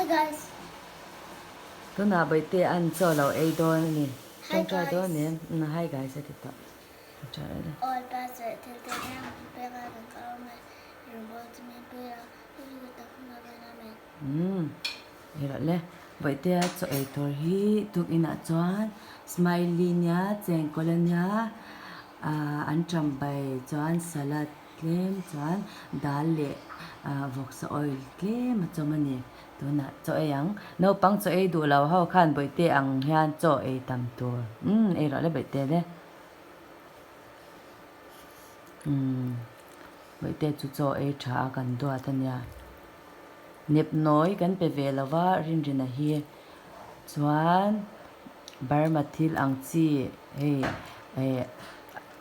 guys. Tunah Bawihte an chaw lo ei dawn a ni. Hi Tawngtai dawn guys. em? Hi guys a ti tawh. Tawngtai rawh le. Awi pa zawih thil te hian min pek a kan kal awm e. I rawngbâwl chu min pui a, i rilru tak hmun a vain amen. Umm ei rawh le. Bawihtea chaw ei tur hi tukinah chuan smiley nia chengkawl a nia ah an ṭambai chuan salad tlem chuan dal leh ah vawksa oil tlem a chawm a ni. Tunah chaw ei ang. Naupang chaw ei duh lo ho khan Bawihte ang hian chaw ei tam tur. Umm ei rawh le Bawihte le. Umm Bawihte chu chaw ei tha a kan duat a nia. Nep nawi kan pe ve lo va Rinrina hi chuan Burma thil ang chi hei eh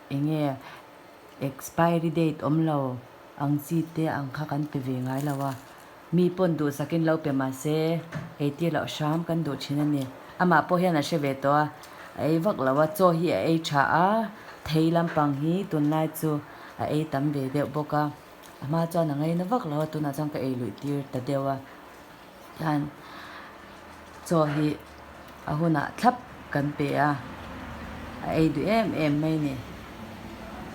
eng nge expiry date awm lo ang chi te ang kha kan pe ve ngai lo a. Mi pawn duhsakin lo pe mah se ei tir loh hram kan duh thin a ni. Amah pawh hian a hre ve tawh a, a ei vak lo a, chaw hi a ei tha a, thei lampang hi tunlai chu a ei tam ve deuh bawk a. A hma chuan a ngaina vak lo a, tunah chuan ka ei luih tir ta deuh a. Hian chaw hi a hunah thlap kan pe a, a ei duh em em mai a ni.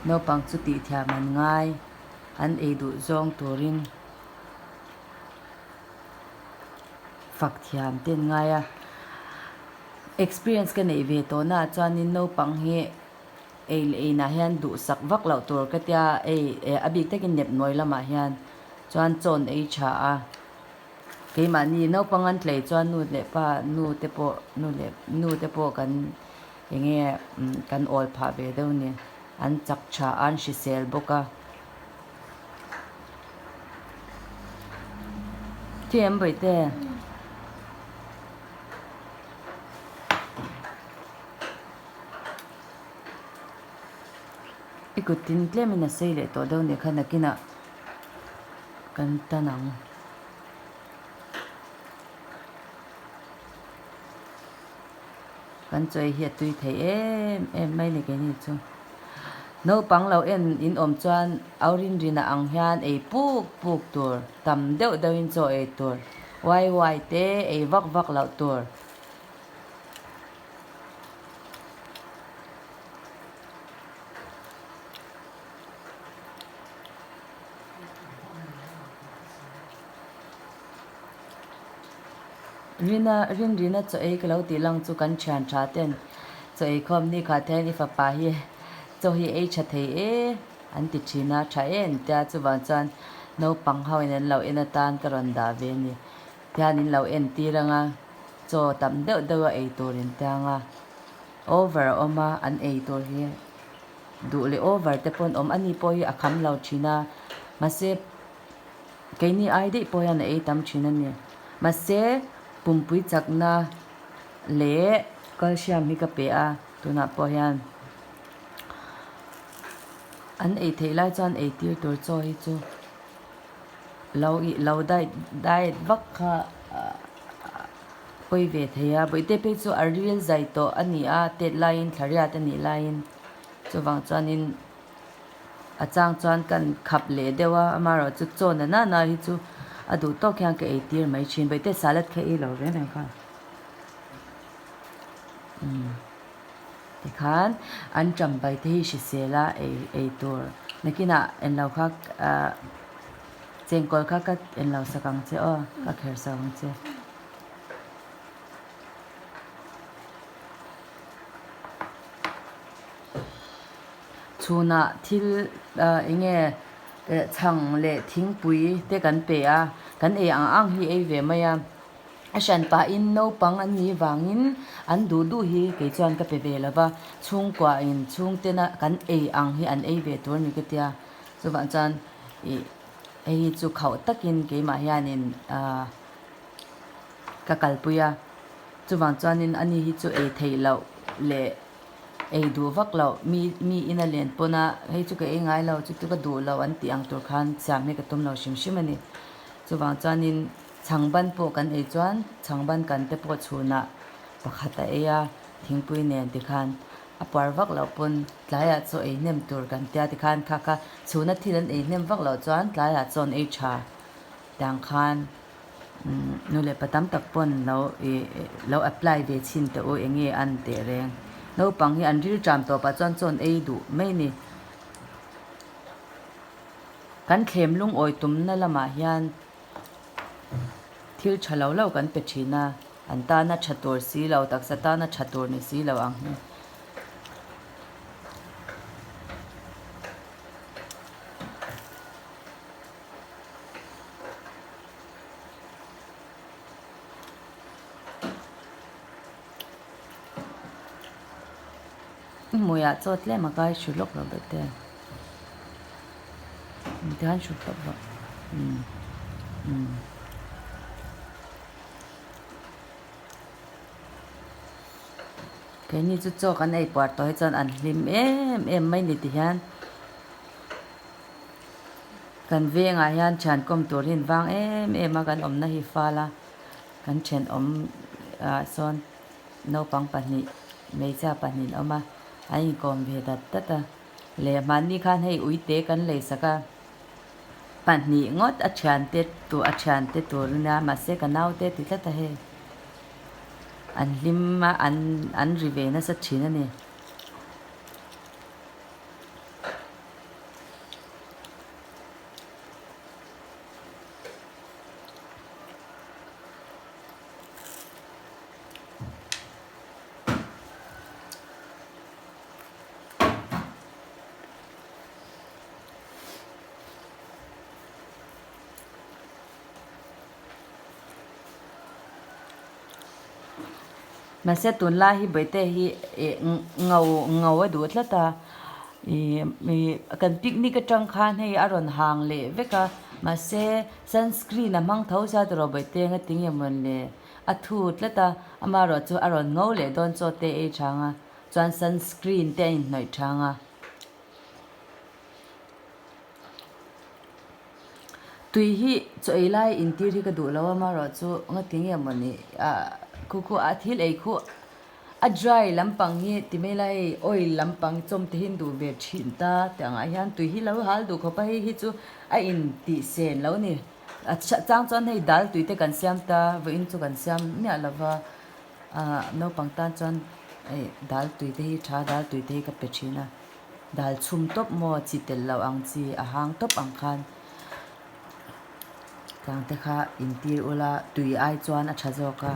Naupang chu tih thiam an ngai, an ei duh zawng turin fak thiam te an ngai a. Experience ka neih ve tawhnaah chuanin naupang hi. Ei leh einah hian duhsak vak loh tur ka tia ei eh a bik takin nep nawi lamah hian chuan chawn ei tha a keimahni naupang an tlei chuan nu leh pa nu te pawh nu leh nu te pawh kan eng nge kan awl phah ve deuh a ni an chak tha a an hrisel bawk a. Thi em Bawihte? I kut tin tlemin a sei leh tawh deuh nih kha nakinah kan tan ang. Kan chawi hi a tui thei em em mai ni keini chu. Naupang lo en in awm chuan au rin rin ang hian ei puk puk tur tam deuh deuhin chaw ei tur uai uai te ei vak vak loh tur. Rina Rinrina chaw ei ka lo tih lang chu kan thian tha ten chaw ei khawm ni khat hian i fapa hi chaw hi ei tha thei e an ti thin a tha em tia chuvang chuan naupang ho in an lo en atan ka rawn dah ve a ni tihian in lo entir ang a. Chaw tam deuh deuh a ei tur in tiang a, over a awm a, an ei tur hi duh leh over te pawh an awm, ani pawh hi a kham lo thin a, mahse keini ai daih pawh hian a ei tam thin a ni, mahse pumpui chakna leh calcium hi ka pe a tunah pawh hian an ei theih lai chuan ei tir tur chaw hi chu. Lo ih lo diet diet vak kha pawi ve thei a bawihte phei chu a ril zai tawh a ni a tet laiin thla riat a nih laiin chuvang chuanin a chang chuan kan khap leh deuh a amaherawh chu chaw na nana hi chu a duh tawk hian ka eitir mai thin bawihte salad kha ei lo reng reng kha umm tikhan an ṭampai te hi hrisel a ei ei tur nakinah englo kha ahh chengkawl kha ka englo sak ang che aw ka kher sak ang che. Chhunah thil ahh eng nge chhang leh thingpui te kan pe a kan ei ang ang hi ei ve mai a. A hran pahin naupang an nih vangin an duh duh hi kei chuan ka pe ve lo va, chhungkuain chhungtena kan ei ang hi an ei ve tur a ni ka tia. Chuvang chuan ih hei hi chu khauh takin keimah hianin ah ka kalpui a, chuvang chuanin ani hi chu ei theih loh leh ei duh vak loh mi mi ina len pawna hei chu ka ei ngai lo chu chu ka duh lo an tih ang tur khan siam hi ka tum lo hrim hrim a ni. Chuvang chuanin. Chhangban pawh kan ei chuan chhangban kan te pawh chhunah pakhat a ei a, thingpui nen tikhan a puar vak loh pawn tlaiah chaw ei hnem tur kan tia tikhan kha kha chhuna thil an ei hnem vak loh chuan tlaiah chaw an ei tha tiang khan Nu leh pa tam tak pawn lo ih lo apply ve chhin teh u eng nge an teh reng. Naupang hi an rilṭam tawpah chuan chawn ei duh mai a ni. Kan thlem lungawi tumna lamah hian thil tha lo lo kan pe thin a, an tana tha tur si lo, taksa tana tha tur ni si lo ang hi. I hmuiah chaw tlem a kai hru lawk lo bete tihian hru tawp rawh umm umm. Keini chu chaw kan ei puar tawh hi chuan an hlim em em mai ni tihian. Kan vengah hian thian kawm tur hi an vang em em a kan awmna hi fal a kan thenawm ah sawn naupang pahnih hmeichhia pahnih an awm a an inkawm ve dat dat a leh mahni khan hei uite kan lei sak a pahnih ngawt a thiante tur a thiante tur a nia mahse ka naute ti tlat a hei an hlim a an an ri ve nasa thin a ni. Mahse tunlai hi Bawihte hi ih ngo ngo a duh tlat a ih ih kan picnic atang khan hei a rawn hang leh vek a mahse sunscreen a hmang tho sia tawh Bawihte eng a ti nge mawn le a thu tlat a amaherawh chu a rawn ngo leh dawn chaw te ei chang a chuan sunscreen te a inhnawih chang a. Tui hi chaw ei lai intir hi ka duh lo a amaherawh chu ngati nge maw ni ah khu khu a thil ei khu a dry lampang hi ti mai lai hei oil lampang chawm te hi an duh ve thin ta tih angah hian tui hi lo hal duh khawp a hei hi chu a in tih sen lo a ni a chang chuan hei dal tui te kan siam ta vawiin chu kan siam miah lo va ah naupang tan chuan hei dal tui te hi tha dal tui te hi ka pe thin a. Dal chhum tawp maw chi telh loh ang chi a hang tawp ang khan tlang te kha intir ula tui ai chuan a tha zawk a.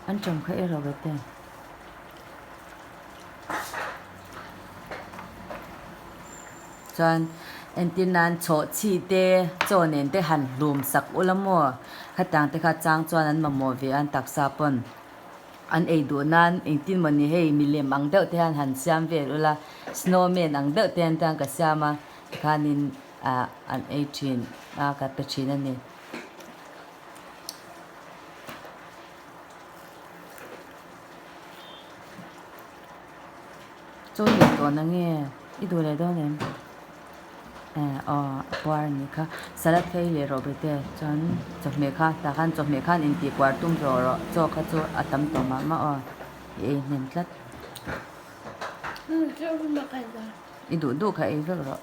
An tawng kha erawh ve te. Chuan entir nan chhawh chhi te chaw nen te han hlum sak ula maw khatiang te kha chang chuan an mamawh ve a an taksa pawn an ei duh nan engtin mawni hei milem ang deuh te hian han siam vel ula snowman ang deuh te hian ka siam a tikhanin ah an ei thin a ka pe thin a ni. Chaw leh tawh na nge i duh leh dawn em? Eh aw a puar a nih kha salad kha ei leh rawh bete chuan chawhmeh kha tah khan chawhmeh khan intih puar tum rawh rawh chaw kha chu a tam tawh mah mah aw i ei hnem tlat. I duh duh kha ei vek rawh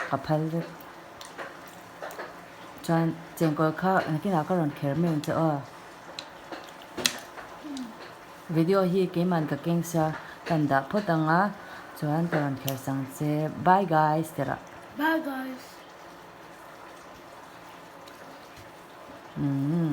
ka phal vek chuan chengkawl kha nakinah ka rawn kher mai ang che aw. Video hi keiman ka keng sia kan dah phawt ang a chuan ka rawn kher sang che bye guys ti rah. Bye guys. Umm.